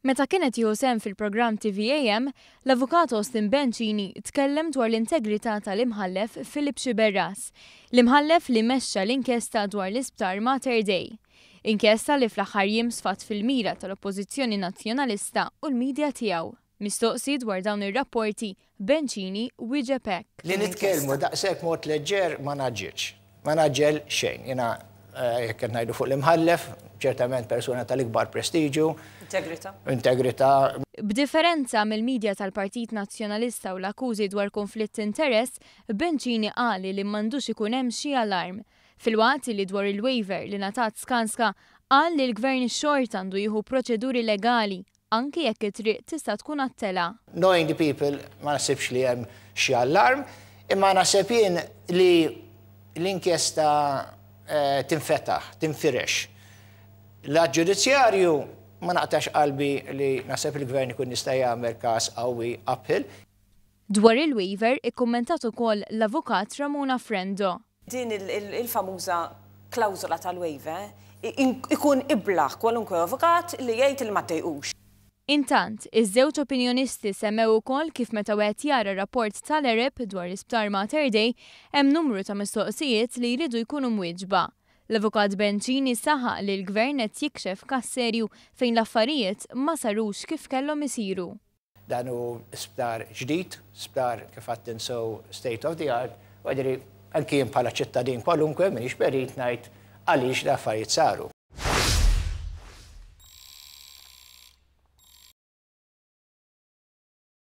Meta kien qed jieħu sehem fil-programm TVAM, l-Avukat Austin Bencini tkellem dwar l-integrità tal-Imħallef Philip Sciberras, l-Imħallef li mexxa l-inkjesta dwar l-Isptar Mater Dei. Inkjesta li fl-aħħar jiem sfat fil-mira tal-Oppożizzjoni Nazzjonalista u l-midja tiegħu. Mistoqsi dwar dawn ir-rapporti, Bencini wieġeb hekk. Li nitkellmu daqshekk mod leġġer ma ngħaġġilx. Ma ngħaġġel xejn. Jiena jekk qed ngħidu fuq l-Imħallef, ċertament persuna tal-ikbar prestiġju. Integrità. Integrità. B'differenza mill-midja tal-Partit Nazzjonalista u l-akkużi dwar kunflitt t'interess, Bencini qal li m'għandux ikun hemm xi alarm. Filwaqt li dwar il-waiver li ngħatat Skanska, qal li l-Gvern xorta għandu jieħu proċeduri legali anki jekk it-triq tista' tkun għat-telgħa. Knowing the people, ma naħsibx li hemm xi allarm, imma naħseb jien li l-inkjesta tinfetaħ, tinfirex. L-att ġudizzjarju ma naqtax qalbi li naħseb il-Gvern ikun jista' jagħmel każ qawwi uphill. Dwar il-waiver ikkummentat ukoll l-Avukat Ramona Frendo. Din il-famuża klawżola tal-waiver ikun iblah kwalunkwe avukat li jgħid li ma ddejqux. Intant, iż-żewġ opinjonisti semmew ukoll kif meta wieħed jara r-rapport tal-ERIP dwar l-Isptar Mater Dei, hemm numru ta' mistoqsijiet li jridu jkunu mwieġba. L-Avukat Bencini saħaq li l-Gvern qed jikxef każ serju fejn l-affarijiet ma sarux kif kellhom isiru. Dan hu sptar ġdid, sptar kif għedt insew state of the art, u għadri anki jien bħala ċittadin kwalunkwe m'iniex perit ngħid għaliex l-affarijiet saru.